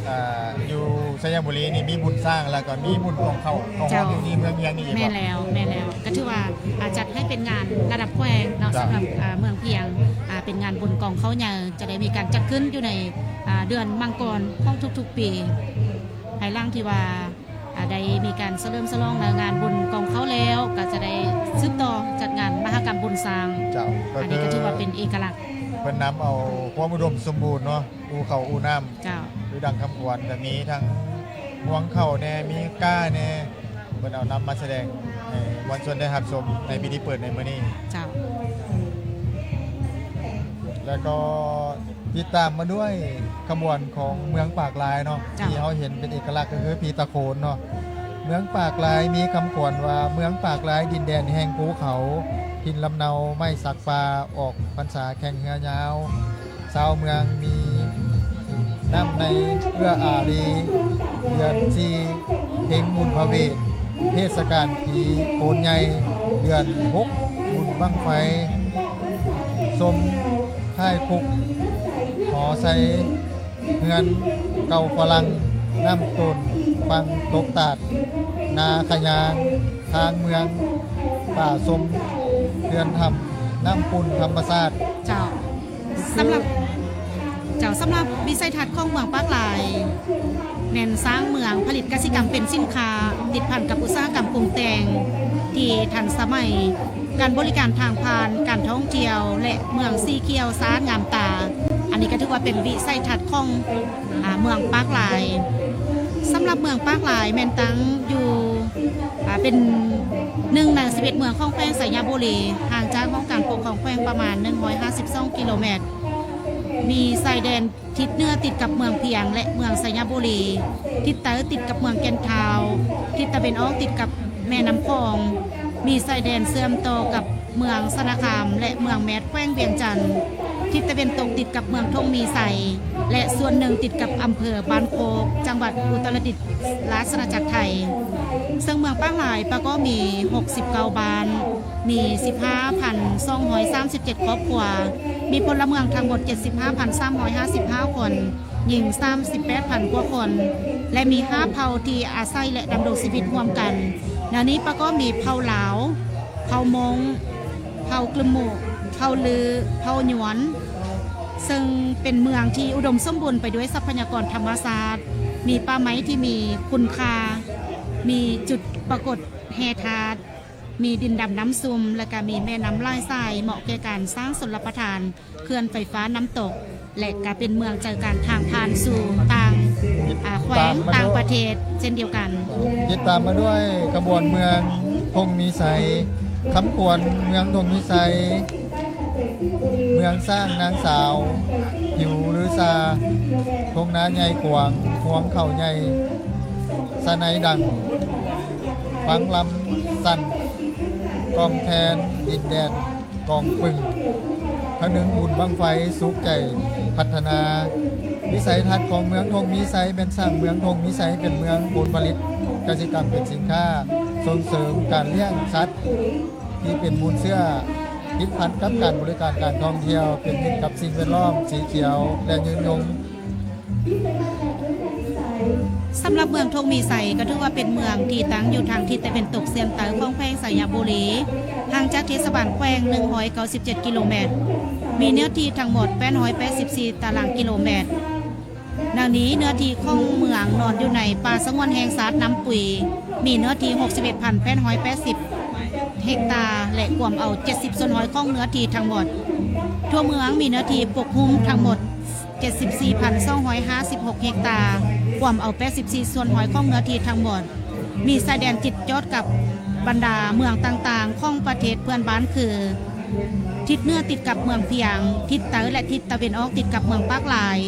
ອ່າ ຢູ່ໄຊຍະບູລີນີ້ມີບຸນຊ້າງ ແລ້ວກໍມີບຸນກອງເຂົ້າ ເຂົ້າຮ່ວມ ເຈົ້າ ຢູ່ທີ່ເມືອງພຽງນີ້ອີກ. ແມ່ນແລ້ວ, ແມ່ນແລ້ວ. ກໍຖືວ່າ ອ່າ ຈັດໃຫ້ເປັນງານລະດັບແຂວງເນາະ, ເຈົ້າ ສຳລັບ ອ່າ ເມືອງພຽງ ອ່າ ເປັນງານບຸນກອງເຂົ້າໃຫຍ່ ຈະໄດ້ມີການຈັດຂຶ້ນຢູ່ໃນ ອ່າ ເດືອນມັງກອນຂອງທຸກໆປີ. ພາຍຫຼັງທີ່ວ່າ ອ່າ ໄດ້ມີການສະເຫຼີມສະຫຼອງໃນງານບຸນກອງເຂົ້າແລ້ວ ກໍຈະໄດ້ສືບຕໍ່ຈັດງານມະຫະກຳບຸນຊ້າງ. ເຈົ້າ. ອັນນີ້ກໍຖືວ່າເປັນເອກະລັກ. ເພິ່ນນຳເອົາຄວາມອຸດົມສົມບູນເນາະ, ອູ່ເຂົ້າອູ່ນ້ຳ. ເຈົ້າ. ຄືດັ່ງຄຳຂວັນກໍມີທັງຫວງເຂົ້າແດ່, ມີກ້າແດ່, ເພິ່ນເອົານຳມາສະແດງໃຫ້ມວນຊົນໄດ້ຮັບຊົມໃນພິທີເປີດໃນມື້ນີ້. ເຈົ້າ. ແລ້ວກໍຕິດຕາມມາດ້ວຍຂະບວນຂອງເມືອງປາກລາຍເນາະ, ເຈົ້າ. ທີ່ເຮົາເຫັນເປັນເອກະລັກກໍຄືຜີຕາໂຂນເນາະ. ເມືອງປາກລາຍມີຄຳຂວັນວ່າ ເມືອງປາກລາຍ ດິນແດນແຫ່ງພູເຂົາ, ຖິ່ນລຳເນົາໄມ້ສັກປ່າ, ອອກພັນສາແຂ່ງເຮືອຍາວ. ຊາວເມືອງມີນ້ຳໃນເອື້ອອາຣີ, ເດືອນສີ່ເພັງບຸນພະເວດ, ເທດສະການຜີໂຂນໃຫຍ່, ເດືອນຫົກບຸນບັ້ງໄຟ, ຊົມທ້າຍຄຸກຫໍໄຊ, ເຮືອນເກົ່າຝຣັ່ງ, ນ້ຳໂຕນ, ຝັ່ງຕົກຕາດ, ນາຂະຍາງ, ທາງເມືອງ, ປ່າຊົມ, ເຮືອນຖ້ຳ, ນ້ຳປຸ້ນທຳມະຊາດ. ເຈົ້າ. ສຳລັບ ເຈົ້າ, ສຳລັບວິໄສທັດຂອງເມືອງປາກລາຍ ແມ່ນສ້າງເມືອງຜະລິດກະສິກຳເປັນສິນຄ້າ, ຕິດພັນກັບອຸດສາຫະກຳປຸງແຕ່ງ ທີ່ທັນສະໄໝ, ການບໍລິການທາງຜ່ານ, ການທ່ອງທ່ຽວ ແລະ ເມືອງສີຂຽວສະອາດງາມຕາ. ອັນນີ້ກໍຖືວ່າເປັນວິໄສທັດຂອງ ອາ ເມືອງປາກລາຍ. ສຳລັບເມືອງປາກລາຍແມ່ນຕັ້ງຢູ່ ອາ ເປັນໜຶ່ງໃນສິບເອັດເມືອງຂອງແຂວງໄຊຍະບູລີ, ຫ່າງຈາກຫ້ອງການປົກຄອງແຂວງປະມານໜຶ່ງຮ້ອຍຫ້າສິບສອງກິໂລແມັດ, ມີຊາຍແດນທິດເໜືອຕິດກັບເມືອງພຽງ ແລະ ເມືອງໄຊຍະບູລີ, ທິດໃຕ້ຕິດກັບເມືອງແກ່ນທ້າວ, ທິດຕາເວັນອອກຕິດກັບແມ່ນ້ຳຂອງ, ມີຊາຍແດນເຊື່ອມຕໍ່ກັບ ເມືອງຊະນະຄາມ ແລະ ເມືອງແມດ ແຂວງວຽງຈັນ, ທິດຕາເວັນຕົກຕິດກັບເມືອງທົ່ງມີໄຊ ແລະ ສ່ວນໜຶ່ງຕິດກັບອຳເພີບ້ານໂຄກ ຈັງຫວັດອຸດຕະລະດິດ ລາຊະອານາຈັກໄທ. ເຊິ່ງເມືອງປາກລາຍປະກອບມີຫົກສິບເກົ້າບ້ານ, ມີສິບຫ້າພັນສອງຮ້ອຍສາມສິບເຈັດຄອບຄົວ, ມີພົນລະເມືອງທັງໝົດເຈັດສິບຫ້າພັນສາມຮ້ອຍຫ້າສິບຫ້າຄົນ, ຍິງສາມສິບແປດພັນກວ່າຄົນ ແລະ ມີຫ້າເຜົ່າທີ່ອາໄສ ແລະ ດຳລົງຊີວິດຮ່ວມກັນ. ແນວນີ້ປະກອບມີເຜົ່າລາວ, ເຜົ່າມົ້ງ, ເຜົ່າກຶມມຸ, ເຜົ່າລື, ເຜົ່າຍວນ, ເຊິ່ງເປັນເມືອງທີ່ອຸດົມສົມບູນໄປດ້ວຍຊັບພະຍາກອນທຳມະຊາດ, ມີປ່າໄມ້ທີ່ມີຄຸນຄ່າ, ມີຈຸດປາກົດແຮ່ທາດ, ມີດິນດຳນ້ຳຊຸ່ມ ແລະ ກະມີແມ່ນ້ຳຫຼາຍສາຍ ເໝາະແກ່ການສ້າງຊົນລະປະທານ ເຂື່ອນໄຟຟ້ານ້ຳຕົກ ແລະ ກະເປັນເມືອງໃຈກາງທາງຜ່ານສູ່ຕ່າງ ອາ ແຂວງຕ່າງປະເທດເຊັ່ນດຽວກັນ. ຕິດຕາມມາດ້ວຍຂະບວນເມືອງທົ່ງມີໄຊ, ຄຳຂວັນເມືອງທົ່ງມີໄຊ, ເມືອງຊ້າງນາງສາວ, ຜິວລືຊາ, ທົ່ງນາໃຫຍ່ກວ້າງ, ຮວງເຂົ້າໃຫຍ່, ສະໄນດັງ, ຟັງລຳສັ່ນ, ກ້ອງແຄນ, ດິນແດນກອງປຶ້ງ, ທະນຶງບຸນບັ້ງໄຟ, ສຸກໃຈພັດທະນາ. ວິໄສທັດຂອງເມືອງທົ່ງມີໄຊແມ່ນສ້າງເມືອງທົ່ງມີໄຊເປັນເມືອງຜົນຜະລິດກະສິກຳເປັນສິນຄ້າ, ສົ່ງເສີມການລ້ຽງສັດ ທີ່ເປັນມູນເຊື້ອຕິດພັນກັບການບໍລິການການທ່ອງທ່ຽວ, ເປັນມິດກັບສິ່ງແວດລ້ອມ, ສີຂຽວ ແລະ ຍືນຍົງ. ສຳລັບເມືອງທົ່ງມີໄຊກໍຖືວ່າເປັນເມືອງທີ່ຕັ້ງຢູ່ທາງທິດຕາເວັນຕົກສ່ຽງໃຕ້ຂອງແຂວງໄຊຍະບູລີ, ຫ່າງຈາກເທດສະບານແຂວງໜຶ່ງຮ້ອຍເກົ້າສິບເຈັດກິໂລແມັດ, ມີເນື້ອທີ່ທັງໝົດແປດຮ້ອຍແປດສິບສີ່ຕາລາງກິໂລແມັດ. ດຽວນີ້ເນື້ອທີ່ຂອງເມືອງນອນຢູ່ໃນປ່າສະຫງວນແຫ່ງຊາດນ້ຳປຸຍ, ມີເນື້ອທີ່ຫົກສິບເອັດພັນແປດຮ້ອຍແປດສິບເຮັກຕາ ແລະ ກວມເອົາເຈັດສິບສ່ວນຮ້ອຍຂອງເນື້ອທີ່ທັງໝົດ. ທົ່ວເມືອງມີເນື້ອທີ່ປົກຫຸ້ມທັງໝົດເຈັດສິບສີ່ພັນສອງຮ້ອຍຫ້າສິບຫົກເຮັກຕາ, ກວມເອົາແປດສິບສີ່ສ່ວນຮ້ອຍຂອງເນື້ອທີ່ທັງໝົດ. ມີຊາຍແດນຕິດຈອດກັບບັນດາເມືອງຕ່າງໆຂອງປະເທດເພື່ອນບ້ານຄື ທິດເໜືອຕິດກັບເມືອງພຽງ, ທິດໃຕ້ ແລະ ທິດຕາເວັນອອກຕິດກັບເມືອງປາກລາຍ,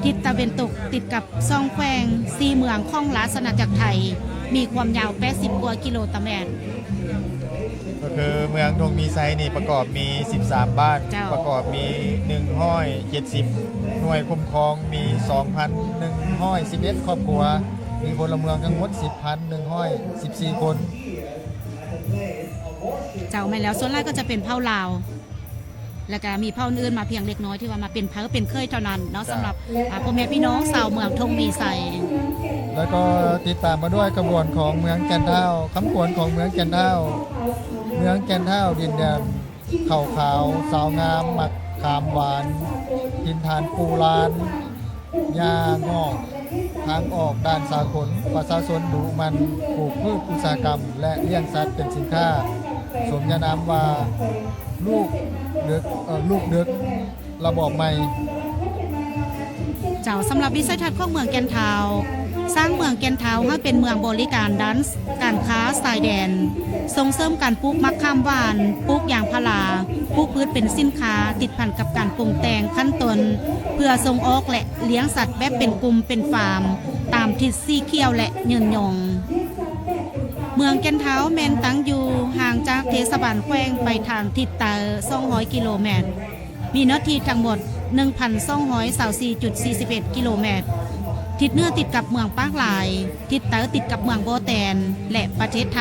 ທິດຕາເວັນຕົກຕິດກັບສອງແຂວງສີ່ເມືອງຂອງລາຊະອານາຈັກໄທ, ມີຄວາມຍາວແປດສິບກວ່າກິໂລຕາແມັດ. ກໍຄືເມືອງທົ່ງມີໄຊນີ້ປະກອບມີສິບສາມບ້ານ, ເຈົ້າ. ປະກອບມີໜຶ່ງຮ້ອຍເຈັດສິບໜ່ວຍຄຸ້ມຄອງ, ມີສອງພັນໜຶ່ງຮ້ອຍສິບເອັດຄອບຄົວ, ມີພົນລະເມືອງທັງໝົດສິບພັນໜຶ່ງຮ້ອຍສິບສີ່ຄົນ. ເຈົ້າ ແມ່ນແລ້ວ, ສ່ວນຫຼາຍກໍຈະເປັນເຜົ່າລາວ ແລ້ວກະມີເຜົ່າອື່ນໆມາພຽງເລັກນ້ອຍ ຖືວ່າມາເປັນເຜົ່າເປັນເຂີຍເທົ່ານັ້ນເນາະ. ເຈົ້າ. ສຳລັບ ອາ ພໍ່ແມ່ພີ່ນ້ອງຊາວເມືອງທົ່ງມີໄຊ. ແລ້ວກໍຕິດຕາມມາດ້ວຍຂະບວນຂອງເມືອງແກ່ນທ້າວ, ຂະບວນຂອງເມືອງແກ່ນທ້າວ, ເມືອງແກ່ນທ້າວ ດິນແດນເຂົ້າຂາວ, ສາວງາມໝາກຂາມຫວານ, ຖິ່ນຖານປູລານ, ຫຍ້າງອກ, ທາງອອກດ່ານສາກົນ, ປະຊາຊົນດຸໝັ່ນປູກພືດອຸດສາຫະກຳ ແລະ ລ້ຽງສັດເປັນສິນຄ້າ, ສົມຍານາມວ່າ ລູກເດັກ ເອີ ລູກເດັກລະບອບໃໝ່. ເຈົ້າ, ສຳລັບວິໄສທັດຂອງເມືອງແກ່ນທ້າວ, ສ້າງເມືອງແກ່ນທ້າວໃຫ້ເປັນເມືອງບໍລິການດ້ານການຄ້າຊາຍແດນ, ສົ່ງເສີມການປູກໝາກຂາມຫວານ, ປູກຢາງພາລາ, ປູກພືດເປັນສິນຄ້າ, ຕິດພັນກັບການປຸງແຕ່ງຂັ້ນຕົ້ນ ເພື່ອສົ່ງອອກ ແລະ ລ້ຽງສັດແບບເປັນກຸ່ມເປັນຟາມ ຕາມທິດສີຂຽວ ແລະ ຍືນຍົງ. ເມືອງແກ່ນທ້າວແມ່ນຕັ້ງຢູ່ຫ່າງຈາກເທດສະບານແຂວງໄປທາງທິດໃຕ້ສອງຮ້ອຍກິໂລແມັດ, ມີເນື້ອທີ່ທັງໝົດໜຶ່ງພັນສອງຮ້ອຍຊາວສີ່ຈຸດສີ່ສິບເອັດກິໂລແມັດ, ທິດເໜືອຕິດກັບເມືອງປາກລາຍ, ທິດໃຕ້ຕິດກັບເມືອງບໍ່ແຕນ ແລະ ປະເທດໄທ.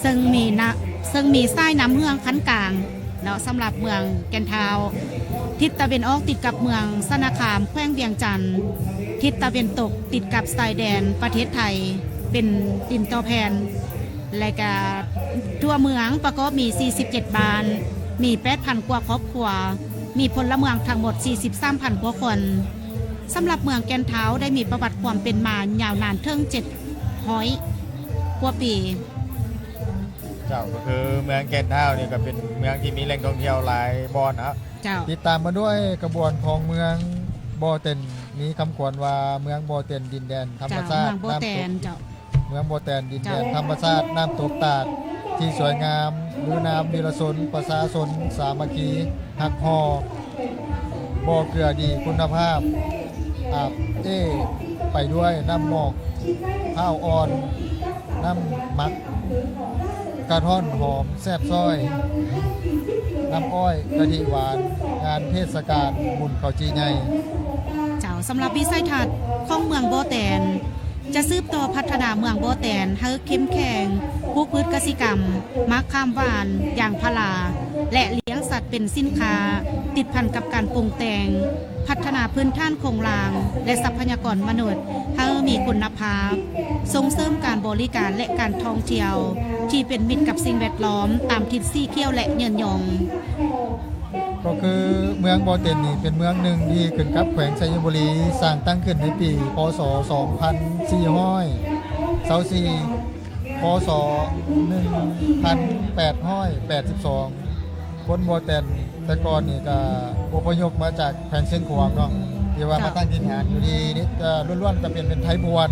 ເຊິ່ງມີນະ ເຊິ່ງມີສາຍນ້ຳເຫືອງຂັ້ນກາງເນາະ ສຳລັບເມືອງແກ່ນທ້າວ. ທິດຕາເວັນອອກຕິດກັບເມືອງຊະນະຄາມ ແຂວງວຽງຈັນ, ທິດຕາເວັນຕົກຕິດກັບຊາຍແດນປະເທດໄທ ເປັນດິນຕໍ່ແຜ່ນ ແລະກະທົ່ວເມືອງປະກອບມີສີ່ສິບເຈັດບ້ານ, ມີແປດພັນກວ່າຄອບຄົວ, ມີພົນລະເມືອງທັງໝົດສີ່ສິບສາມພັນກວ່າຄົນ. ສຳລັບເມືອງແກ່ນທ້າວໄດ້ມີປະຫວັດຄວາມເປັນມາຍາວນານເຖິງເຈັດຮ້ອຍກວ່າປີ. ເຈົ້າ, ກໍຄືເມືອງແກ່ນທ້າວນີ້ກໍເປັນເມືອງທີ່ມີແຫຼ່ງທ່ອງທ່ຽວຫຼາຍບ່ອນເນາະ. ເຈົ້າ. ຕິດຕາມມາດ້ວຍຂະບວນຂອງເມືອງບໍ່ເຕັນ, ມີຄຳຂວັນວ່າ ເມືອງບໍ່ເຕັນ ດິນແດນທຳມະຊາດ ເຈົ້າ, ເມືອງບໍ່ແຕນ ນ້ຳຕົກ ເຈົ້າ. ເມືອງບໍ່ແຕນ ດິນແດນ ເຈົ້າ. ທຳມະຊາດ ນ້ຳຕົກຕາດທີ່ສວຍງາມ, ລືນາມວິລະຊົນ ປະຊາຊົນສາມັກຄີ ຮັກຫໍ່ ບໍ່ເກືອດີຄຸນນະພາບ ອາບເອ້ໄປດ້ວຍນ້ຳໝອກພ້າວອ່ອນ, ນ້ຳໝັກກະທ້ອນຫອມແຊບຊ້ອຍ, ນ້ຳອ້ອຍກະທິຫວານ, ງານເທດສະການບຸນເຂົ້າຈີ່ໃຫຍ່. ເຈົ້າ, ສຳລັບວິໄສທັດຂອງເມືອງບໍ່ແຕນ ຈະສືບຕໍ່ພັດທະນາເມືອງບໍ່ແຕນໃຫ້ເຂັ້ມແຂງ, ປູກພືດກະສິກຳ, ໝາກຂາມຫວານ, ຢາງພາລາ ແລະ ລ້ຽງສັດເປັນສິນຄ້າ, ຕິດພັນກັບການປຸງແຕ່ງ, ພັດທະນາພື້ນຖານໂຄງລ່າງ ແລະ ຊັບພະຍາກອນມະນຸດໃຫ້ມີຄຸນນະພາບ, ສົ່ງເສີມການບໍລິການ ແລະ ການທ່ອງທ່ຽວທີ່ເປັນມິດກັບສິ່ງແວດລ້ອມຕາມທິດສີຂຽວ ແລະ ຍືນຍົງ. ກໍຄືເມືອງບໍ່ເຕັນນີ້ເປັນເມືອງໜຶ່ງທີ່ຂຶ້ນກັບແຂວງໄຊຍະບູລີ, ສ້າງຕັ້ງຂຶ້ນໃນປີ ພ.ສ. ສອງພັນສີ່ຮ້ອຍຊາວສີ່ ພ.ສ. ໜຶ່ງພັນແປດຮ້ອຍແປດສິບສອງ. ຄົນບໍ່ແຕນແຕ່ກ່ອນນີ້ກໍອົບພະຍົບມາຈາກແຂວງຊຽງຂວາງເນາະ ທີ່ວ່າມາຕັ້ງຖິ່ນຖານຢູ່ທີ່ນີ້ ກໍລ້ວນໆກໍເປັນ ເປັນໄທພວນ.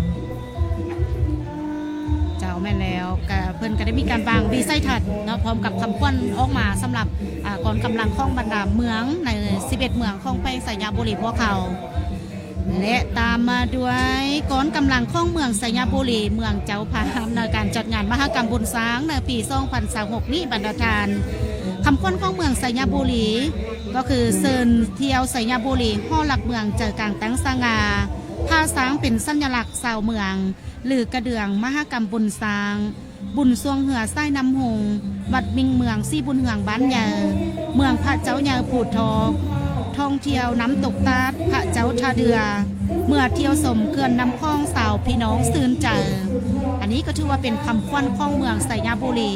ເຈົ້າ ແມ່ນແລ້ວ ກະເພິ່ນກະໄດ້ມີການວາງວິໄສທັດເນາະ ພ້ອມກັບຄຳຂວັນອອກມາສຳລັບ ອາ ກອງກຳລັງຂອງບັນດາເມືອງໃນສິບເອັດເມືອງຂອງແຂວງໄຊຍະບູລີພວກເຮົາ ແລະ ຕາມມາດ້ວຍກອງກຳລັງຂອງເມືອງໄຊຍະບູລີ ເມືອງເຈົ້າພາບ ໃນການຈັດງານມະຫະກຳບຸນຊ້າງໃນປີສອງພັນຊາວຫົກນີ້ ບັນດາທ່ານ. ຄຳຂວັນຂອງເມືອງໄຊຍະບູລີ ກໍຄືເຊີນທ່ຽວໄຊຍະບູລີ ຫໍຫຼັກເມືອງໃຈກາງຕັ້ງສະຫງ່າ ພາຊ້າງເປັນສັນຍະລັກຊາວເມືອງ ຫຼື ກະເດືອງມະຫະກຳບຸນຊ້າງ, ບຸນຊ່ວງເຮືອສາຍນ້ຳຮຸ່ງ, ວັດມິ່ງເມືອງສີບຸນເຮືອງບ້ານໃຫຍ່, ເມືອງພະເຈົ້າໃຫຍ່ພູທອກ, ທ່ອງທ່ຽວນ້ຳຕົກຕາດ, ພະເຈົ້າທ່າເດື່ອ, ເມືອທ່ຽວຊົມເຂື່ອນນ້ຳຂອງຊາວພີ່ນ້ອງຊື່ນໃຈ. ອັນນີ້ກໍຖືວ່າເປັນຄຳຂວັນຂອງເມືອງໄຊຍະບູລີ.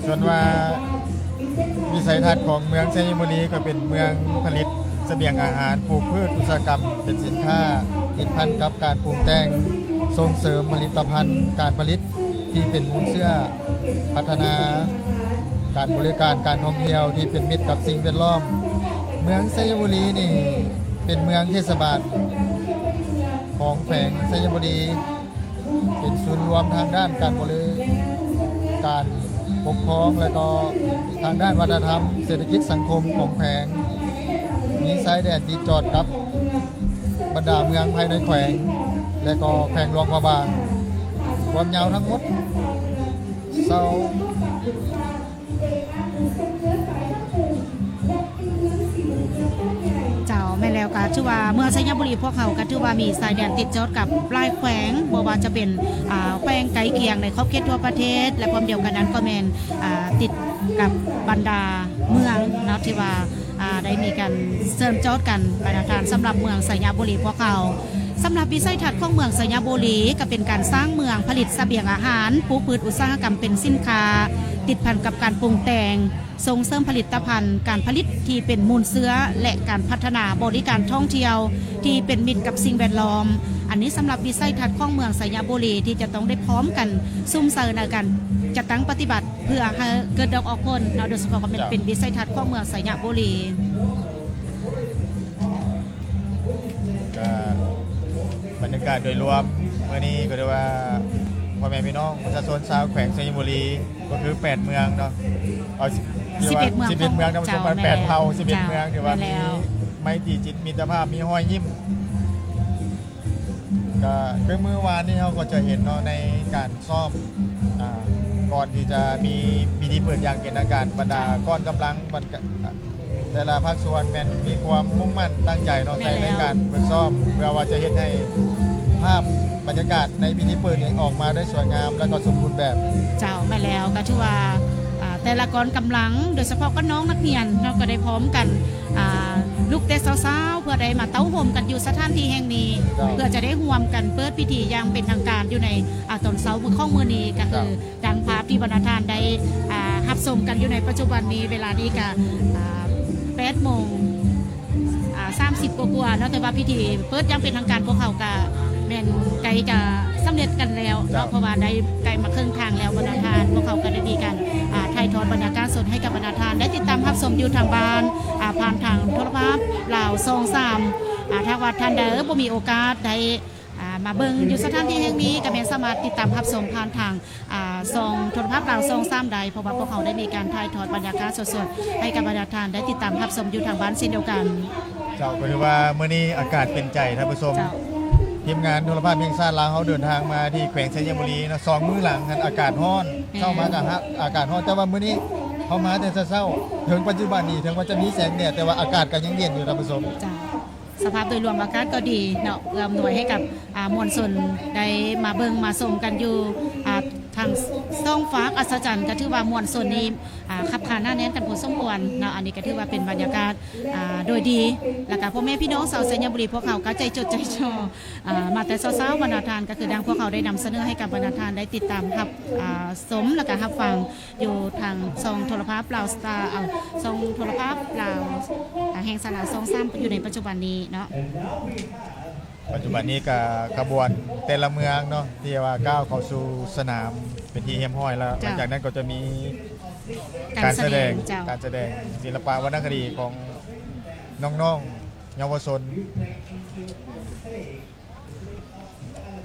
ສ່ວນວ່າວິໄສທັດຂອງເມືອງໄຊຍະບູລີ ກໍເປັນເມືອງຜະລິດສະບຽງອາຫານ, ປູກພືດອຸດສາຫະກຳເປັນສິນຄ້າ, ຕິດພັນກັບການປຸງແຕ່ງ, ສົ່ງເສີມຜະລິດຕະພັນການຜະລິດທີ່ເປັນມູນເຊື້ອ, ພັດທະນາການບໍລິການ, ການທ່ອງທ່ຽວທີ່ເປັນມິດກັບສິ່ງແວດລ້ອມ. ເມືອງໄຊຍະບູລີນີ້ເປັນເມືອງເທດສະບານຂອງແຂວງໄຊຍະບູລີ. ເປັນສູນລວມທາງດ້ານການບໍລິການປົກຄອງ ແລະ ກໍທາງດ້ານວັດທະນະທຳ, ເສດຖະກິດ, ສັງຄົມຂອງແຂວງ, ມີຊາຍແດນຕິດຈອດກັບບັນດາເມືອງພາຍໃນແຂວງ ແລະ ກໍແຂວງຫຼວງພະບາງ, ຄວາມຍາວທັງໝົດ ເຈົ້າ ເຈົ້າ ແມ່ນແລ້ວ ກໍຖືວ່າເມືອງໄຊຍະບູລີພວກເຮົາກໍຖືວ່າມີຊາຍແດນຕິດຈອດກັບຫຼາຍແຂວງ ບໍ່ວ່າຈະເປັນ ອາ ແຂວງໃກ້ຄຽງໃນຂອບເຂດທົ່ວປະເທດ ແລະ ພ້ອມດຽວກັນນັ້ນກໍແມ່ນ ອາ ຕິດກັບບັນດາເມືອງເນາະ ທີ່ວ່າ ອາ ໄດ້ມີການເຊື່ອມຈອດກັນ ບັນດາທ່ານ ສຳລັບເມືອງໄຊຍະບູລີພວກເຮົາ. ສຳລັບວິໄສທັດຂອງເມືອງໄຊຍະບູລີ ກໍເປັນການສ້າງເມືອງຜະລິດສະບຽງອາຫານ, ປູກພືດອຸດສາຫະກຳເປັນສິນຄ້າ, ຕິດພັນກັບການປຸງແຕ່ງ, ສົ່ງເສີມຜະລິດຕະພັນການຜະລິດທີ່ເປັນມູນເຊື້ອ ແລະ ການພັດທະນາບໍລິການທ່ອງທ່ຽວທີ່ເປັນມິດກັບສິ່ງແວດລ້ອມ. ອັນນີ້ສຳລັບວິໄສທັດຂອງເມືອງໄຊຍະບູລີ ທີ່ຈະຕ້ອງໄດ້ພ້ອມກັນສຸມໃສ່ໃນການຈັດຕັ້ງປະຕິບັດ ເພື່ອໃຫ້ເກີດດອກອອກຜົນເນາະ, ໂດຍສະເພາະກໍແມ່ນ ເຈົ້າ ເປັນວິໄສທັດຂອງເມືອງໄຊຍະບູລີ. ກໍບັນຍາກາດໂດຍລວມມື້ນີ້ກໍຖືວ່າ ພໍ່ແມ່ພີ່ນ້ອງປະຊາຊົນຊາວແຂວງໄຊຍະບູລີ ກໍຄືແປດເມືອງເນາະ ເອົາ ສິບເອັດເມືອງ ສິບເອັດເມືອງ ທ່ານຜູ້ຊົມ ເຈົ້າ ແມ່ນແລ້ວ ແປດເຜົ່າ ສິບເອັດເມືອງ ເຈົ້າ ຖືວ່າມີ ແມ່ນແລ້ວ ໄມຕີຈິດມິດຕະພາບ ມີຮອຍຍິ້ມ. ກໍຄືມື້ວານນີ້ເຮົາກໍຈະເຫັນເນາະ ໃນການຊ້ອມ ອາ ກ່ອນທີ່ຈະມີພິທີເປີດຢ່າງເປັນທາງການ ບັນດາ ເຈົ້າ ກ້ອນກຳລັງ ບັນ ແຕ່ລະພາກສ່ວນແມ່ນມີຄວາມມຸ່ງໝັ້ນຕັ້ງໃຈເນາະ ໃສ່ໃນການຝຶກຊ້ອມ ເພື່ອວ່າຈະເຮັດໃຫ້ພາບບັນຍາກາດໃນພິທີເປີດນີ້ອອກມາໄດ້ສວຍງາມ ແລະ ກໍສົມບູນແບບ. ເຈົ້າ ແມ່ນແລ້ວ ກໍຖືວ່າ ອາ ແຕ່ລະກອນກຳລັງ ໂດຍສະເພາະກໍນ້ອງນັກຮຽນເນາະ ກໍໄດ້ພ້ອມກັນ ອາ ລຸກແຕ່ເຊົ້າໆ ເພື່ອໄດ້ມາເຕົ້າໂຮມກັນຢູ່ສະຖານທີ່ແຫ່ງນີ້ ເຈົ້າ ເພື່ອຈະໄດ້ຮ່ວມກັນເປີດພິທີຢ່າງເປັນທາງການຢູ່ໃນ ອາ ຕອນເຊົ້າຂອງມື້ນີ້ ກໍຄື ເຈົ້າ ດັ່ງພາບທີ່ບັນດາທ່ານໄດ້ ອາ ຮັບຊົມກັນຢູ່ໃນປັດຈຸບັນນີ້ ເວລານີ້ກະ ອາ ແປດໂມງ ອາ ສາມສິບກວ່າໆເນາະ ແຕ່ວ່າພິທີເປີດຢ່າງເປັນທາງການພວກເຮົາກະແມ່ນໃກ້ຈະສຳເລັດກັນແລ້ວເນາະ ເຈົ້າ ເພາະວ່າໄດ້ໃກ້ມາເຄິ່ງທາງແລ້ວບັນດາທ່ານ. ພວກເຮົາກະໄດ້ມີການ ອາ ຖ່າຍທອດບັນຍາກາດສົດໃຫ້ກັບບັນດາທ່ານໄດ້ຕິດຕາມຮັບຊົມຢູ່ທາງບ້ານ ອາ ຜ່ານທາງໂທລະພາບລາວຊ່ອງສາມ ອາ ຖ້າວ່າທ່ານໃດບໍ່ມີໂອກາດໄດ້ ອາ ມາເບິ່ງຢູ່ສະຖານທີ່ແຫ່ງນີ້ ກໍແມ່ນສາມາດຕິດຕາມຮັບຊົມຜ່ານທາງ ອາ ຊ່ອງໂທລະພາບລາວຊ່ອງສາມໄດ້ ເພາະວ່າພວກເຮົາໄດ້ມີການຖ່າຍທອດບັນຍາກາດສົດໆ ໃຫ້ກັບບັນດາທ່ານໄດ້ຕິດຕາມຮັບຊົມຢູ່ທາງບ້ານເຊັ່ນດຽວກັນ. ເຈົ້າ ກໍຖືວ່າມື້ນີ້ອາກາດເປັນໃຈທ່ານຜູ້ຊົມ ເຈົ້າ ທີມງານໂທລະພາບແຫ່ງຊາດລາວເຮົາເດີນທາງມາທີ່ແຂວງໄຊຍະບູລີເນາະ ສອງມື້ຫຼັງຫັ້ນອາກາດຮ້ອນ ແມ່ນ ເຊົ້າມາກໍອາກາດຮ້ອນ ແຕ່ວ່າມື້ນີ້ເຮົາມາແຕ່ເຊົ້າໆ ເຖິງປັດຈຸບັນນີ້ເຖິງວ່າຈະມີແສງແດດ ແຕ່ວ່າອາກາດກໍຍັງເຢັນຢູ່ທ່ານຜູ້ຊົມ. ເຈົ້າ ສະພາບໂດຍລວມອາກາດກໍດີເນາະ ເອື້ອອຳນວຍໃຫ້ກັບ ອາ ມວນຊົນໄດ້ມາເບິ່ງມາຊົມກັນຢູ່ ອາ ທັງສອງຟາກອັດສະຈັນ ກໍຖືວ່າມວນຊົນນີ້ ອາ ຄັບຄາໜາແໜ້ນກັນພໍສົມຄວນເນາະ. ອັນນີ້ກໍຖືວ່າເປັນບັນຍາກາດ ອາ ໂດຍດີ ແລ້ວກໍພໍ່ແມ່ພີ່ນ້ອງຊາວໄຊຍະບູລີພວກເຮົາກໍໃຈຈົດໃຈຈໍ່ ອາ ມາແຕ່ເຊົ້າໆ ບັນດາທ່ານ ກໍຄືດັ່ງພວກເຮົາໄດ້ນຳສະເໜີໃຫ້ກັບບັນດາທ່ານໄດ້ຕິດຕາມຮັບ ອາ ຊົມ ແລ້ວກໍຮັບຟັງ ຢູ່ທາງຊ່ອງໂທລະພາບລາວສະຕາ ເອົາ ຊ່ອງໂທລະພາບລາວ ແຫ່ງຊາດລາວຊ່ອງສາມ ຢູ່ໃນປັດຈຸບັນນີ້ເນາະ. ປັດຈຸບັນນີ້ກະຂະບວນແຕ່ລະເມືອງເນາະ ທີ່ວ່າກ້າວເຂົ້າສູ່ສະໜາມເປັນທີ່ຮຽບຮ້ອຍແລ້ວ ເຈົ້າ ຫຼັງຈາກນັ້ນກໍຈະມີການສະແດງ ການສະແດງ ເຈົ້າ ການສະແດງສິລະປະວັນນະຄະດີຂອງນ້ອງໆ ເຍົາວະຊົນ.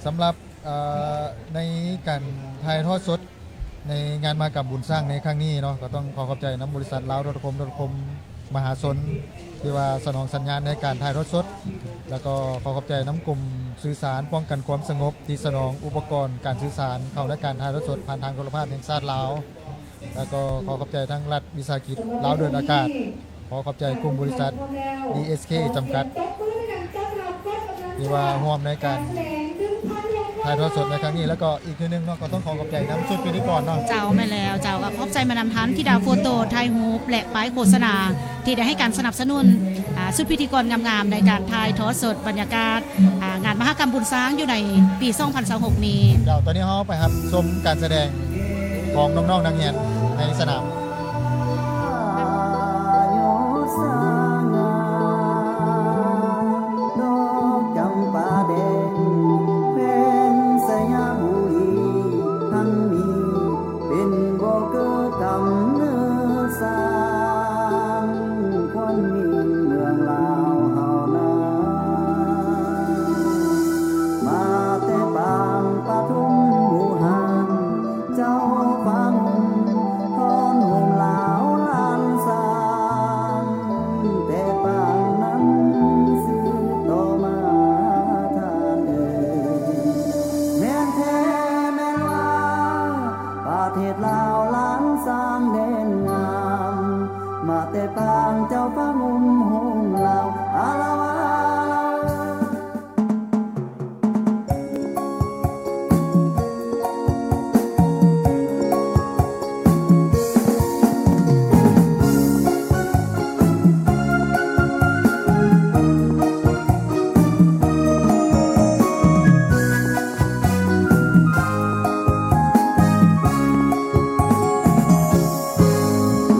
ສຳລັບ ເອີ ໃນການຖ່າຍທອດສົດໃນງານມະຫະກຳບຸນຊ້າງໃນຄັ້ງນີ້ເນາະ ກໍຕ້ອງຂໍຂອບໃຈນຳບໍລິສັດລາວໂທລະຄົມ ໂທລະຄົມມະຫາຊົນ ທີ່ວ່າສະໜອງສັນຍານໃນການຖ່າຍທອດສົດ ແລ້ວກໍຂໍຂອບໃຈນຳກົມສື່ສານປ້ອງກັນຄວາມສະຫງົບ ທີ່ສະໜອງອຸປະກອນການສື່ສານເຂົ້າໃນການຖ່າຍທອດສົດຜ່ານທາງໂທລະພາບແຫ່ງຊາດລາວ. ແລ້ວກໍຂໍຂອບໃຈທາງລັດວິສາຫະກິດລາວເດີນອາກາດ, ຂໍຂອບໃຈກຸ່ມບໍລິສັດ ດີເອສເຄ ຈຳກັດ ທີ່ວ່າຮ່ວມໃນການຖ່າຍທອດສົດໃນຄັ້ງນີ້. ແລ້ວກໍອີກເທື່ອໜຶ່ງເນາະ ກໍຕ້ອງຂໍຂອບໃຈນຳຊຸດພິທີກອນເນາະ. ເຈົ້າ, ແມ່ນແລ້ວເຈົ້າ, ກໍຂອບໃຈມານຳທ່ານທິດາໂຟໂຕ້ ຖ່າຍຮູບ ແລະ ປ້າຍໂຄສະນາ ທີ່ໄດ້ໃຫ້ການສະໜັບສະໜູນ ອາ ຊຸດພິທີກອນງາມໆ ໃນການຖ່າຍທອດສົດບັນຍາກາດ ອາ ງານມະຫະກຳບຸນຊ້າງຢູ່ໃນປີສອງພັນຊາວຫົກນີ້. ເຈົ້າ, ຕອນນີ້ເຮົາໄປຮັບຊົມການສະແດງຂອງນ້ອງໆນັກຮຽນໃນສະໜາມ. ດອກຈຳປາແດງ ແຂວງໄຊຍະບູລີ ທັງມີ ເປັນບໍ່ເກີດກຳເນີດສ້າງ ຄວັນມີເມືອງລາວເຮົານາ ມາແຕ່ປາງປະຖົມບູຮານ ເຈົ້າຟ້າງຸ່ມ ທ້ອນໂຮມລາວລ້ານຊ້າງ ແຕ່ປາງນັ້ນສືບຕໍ່ມາທ່ານເອີຍ ແມ່ນແທ້ແມ່ນວ່າ ປະເທດລາວລ້ານຊ້າງແດນງາມ ມາແຕ່ປາງເຈົ້າຟ້າງຸ່ມໂຮມລາວ ອາລາວາລາວ.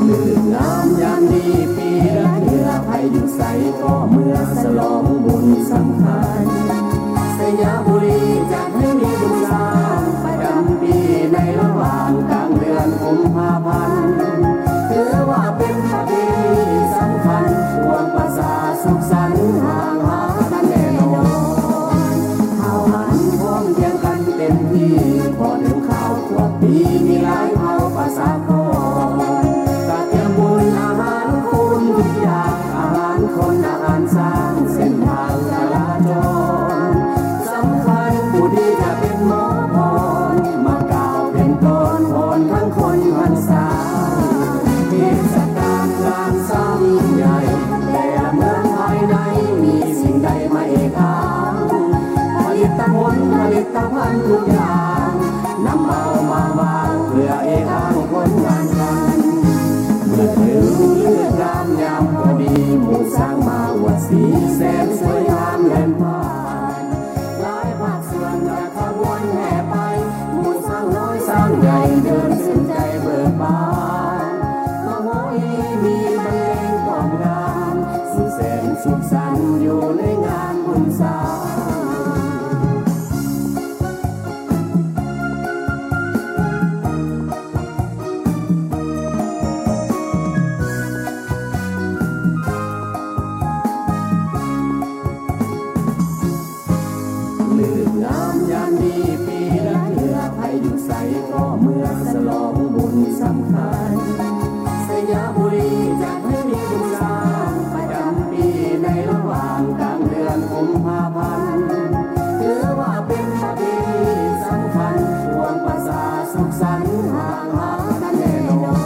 ເລີກງາມຍາມດີ ປີລະເທື່ອ ໃຜຢູ່ໃສກໍເມືອສະຫຼອງບຸນສຳຄັນ. ໄຊຍະບູລີຈັດໃຫ້ມີບຸນຊ້າງປະຈຳປີ ໃນລະຫວ່າງກາງເດືອນກຸມພາພັນ ຖືວ່າເປັນປະເພນີສຳຄັນ ພວກປະຊາສຸກສັນ ຫາງຫາກັນແນ່ນອນ. ເຮົາຫັນພ້ອມພຽງກັນເຕັມທີ່ ພໍເຖິງຄາວຂວບປີ ມີຫຼາຍເຜົ່າປະຊາກອນ ກະກຽມບຸນອາຫານຄູນທຸກຢ່າງ ອາຫານຄົນອາຫານຊ້າງ ເສັ້ນທາງຈະລາຈອນສຳຄັນ ຜູ້ດີຈະເປັນໝໍພອນ ມາກ່າວເປັນກອນ ພອນທັງຄົນທັງຊ້າງ ເທດສະການງານຊ້າງຍິ່ງໃຫຍ່ ແຕ່ລະເມືອງພາຍໃນ ມີສິ່ງໃດມາເອກອ້າງ ຜະລິດຕະຜົນ ຜະລິດຕະພັນທຸກຢ່າງ ນຳເອົາມາວາງ ເພື່ອເອກອ້າງຜົນງານກັນ ເມື່ອເຖິງເລີກງາມຍາມພໍດີ ໝູ່ຊ້າງມາອວດສີ ແສນສວຍງາມແລ່ນຜ່ານ ຫຼາຍພາກສ່ວນຈັດຂະບວນແຫ່ໄປ ໝູ່ຊ້າງນ້ອຍຊ້າງໃຫຍ່ ເດີນຊື່ນໃຈເບີກບານ ມະໂຫຣີມີບັນເລງຄວາມງາມ ສຸແສນສຸກສັນຢູ່ໃນງານບຸນຊ້າງ. ເລີກງາມຍາມດີ ປີລະເທື່ອ ໃຜຢູ່ໃສກໍເມືອສະຫຼອງບຸນສຳຄັນ. ໄຊຍະບູລີຈັດໃຫ້ມີບຸນຊ້າງປະຈຳປີ ໃນລະຫວ່າງກາງເດືອນກຸມພາພັນ ຖືວ່າເປັນປະເພນີສຳຄັນ ພວກປະຊາສຸກສັນ ຫາງຫາກັນແນ່ນອນ.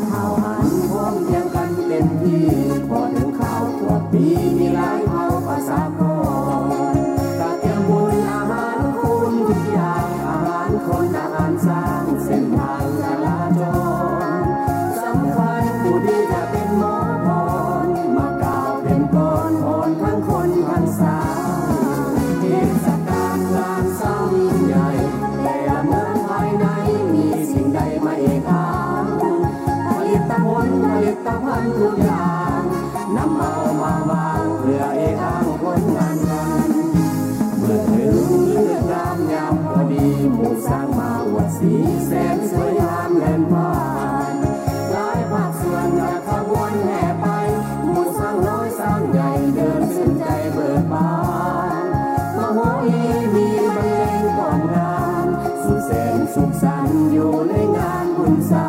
ເຮົາຫັນພ້ອມພຽງກັນເຕັມທີ່ ພໍເຖິງຄາວຂວບປີ ມີຫຼາຍເຜົ່າປະຊາກອນ ກະກຽມບຸນອາຫານຄູນທຸກຢ່າງ ອາຫານຄົນອາຫານຊ້າງ ເສັ້ນທາງຈະລາຈອນສຳຄັນ ຜູ້ດີຈະເປັນໝໍພອນ ມາກ່າວເປັນກອນ ພອນທັງຄົນທັງຊ້າງ ເທດສະການງານຊ້າງຍິ່ງໃຫຍ່ ແຕ່ລະເມືອງພາຍໃນ ມີສິ່ງໃດມາເອກອ້າງ ຜະລິດຕະຜົນ ຜະລິດຕະພັນທຸກຢ່າງ ນຳເອົາມາວາງ ເພື່ອເອກອ້າງຜົນງານກັນ ເມື່ອເຖິງເລີກງາມຍາມພໍດີ ໝູ່ຊ້າງມາອວດສີ ແສນສວຍງາມແລ່ນຜ່ານ ຫຼາຍພາກສ່ວນຈັດຂະບວນແຫ່ໄປ ໝູ່ຊ້າງນ້ອຍຊ້າງໃຫຍ່ ເດີນຊື່ນໃຈເບີກບານ ມ ສຸກສັນຢູ່ໃນງານບຸນສາ